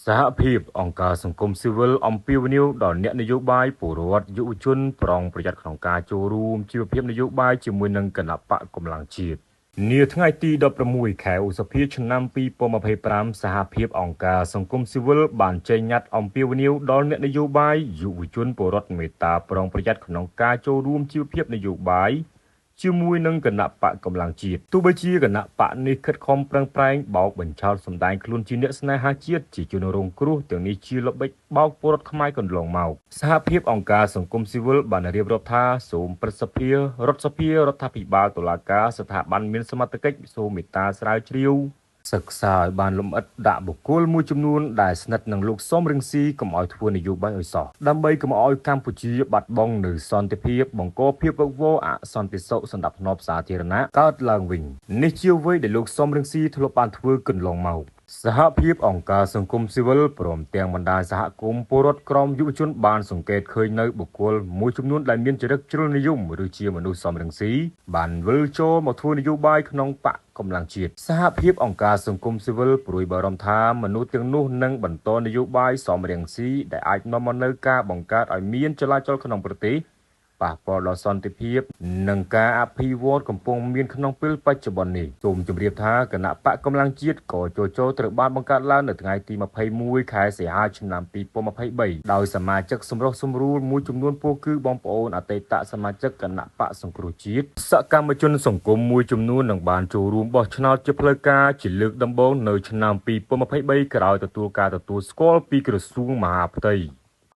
សហភាពអង្គការសង្គមស៊ីវិលអំពាវនាវដល់អ្នកនយោបាយពលរដ្ឋយុវជនប្រុងប្រយ័ត្នក្នុងការចូលរួមជីវភាពនយោបាយជាមួយនឹងគណបក្សកម្លាំងជាតិ។ នាថ្ងៃទី16ខែឧសភាឆ្នាំ2025សហភាពអង្គការសង្គមស៊ីវិលបានចេញញត្តិអំពាវនាវដល់អ្នកនយោបាយយុវជនពលរដ្ឋមេត្តាប្រុងប្រយ័ត្នក្នុងការចូលរួមជីវភាពនយោបាយជាមួយនឹងគណបក្សកម្លាំងជាតិទោះបីជាគណបក្សនេះខិតខំប្រឹងប្រែងបោកបញ្ឆោតសម្ដែងខ្លួនជាអ្នកស្នេហាជាតិជាជនរងគ្រោះទាំងនេះជាល្បិចបោកពលរដ្ឋខ្មែរកន្លងមកសហភាពអង្គការសង្គមស៊ីវិលបានរៀបរាប់ថាសូមព្រឹទ្ធសភារដ្ឋសភារដ្ឋាភិបាលតុលាការស្ថាប័នមានសមត្ថកិច្ចសូមមេត្តាស្រាវជ្រាវសិក្សាឲ្យបានលម្អិតដាក់បុគ្គលមួយចំនួនដែលស្និទ្ធនឹងលោកសំរងស៊ីកុំឲ្យធ្វើនយោបាយឲ្យសោះដើម្បីកុំឲ្យកម្ពុជាបាត់បង់នូវសន្តិភាពបង្កភាពវឹកវរអសន្តិសុខសណ្ដាប់ធ្នាប់សាធារណៈកើតឡើងវិញនេះជាអ្វីដែលលោកសំរងស៊ីធ្លាប់បានធ្វើកន្លងមកសហភាពអង្គការសង្គមស៊ីវិលព្រមទាំងបណ្ដាសហគមន៍ពលរដ្ឋក្រមយុវជនបានសង្កេតឃើញនៅបុគ្គលមួយចំនួនដែលមានចរិតជ្រុលនិយមឬជាមនុស្សសំរងស៊ីបានវិលចូលមកធ្វើនយោបាយក្នុងបក្សកម្លាំងជាតិសហភាពអង្គការសង្គមស៊ីវិលព្រួយបារម្ភថាមនុស្សទាំងនោះនឹងបន្តនយោបាយសំរងស៊ីដែលអាចនាំមកនូវការបង្កើតឲ្យមានចលាចលក្នុងប្រទេសប៉ះពាល់ដល់សន្តិភាពនិងការអភិវឌ្ឍកំពុងមានក្នុងពេលបច្ចុប្បន្ននេះសូមជម្រាបថាគណបក្សកម្លាំងជាតិក៏ចូលត្រូវបានបង្កើតឡើងនៅថ្ងៃទី21ខែសីហាឆ្នាំ2023ដោយសមាជិកសម្រុះសម្រួលមួយចំនួនពោលគឺបងប្អូនអតីតសមាជិកគណបក្សសង្គ្រោះជាតិសកម្មជនសង្គមមួយចំនួននឹងបានចូលរួមបោះឆ្នោតជាផ្លូវការជាលើកដំបូងនៅឆ្នាំ2023ក្រោយទទួលការទទួលស្គាល់ពីក្រសួងមហាផ្ទៃ។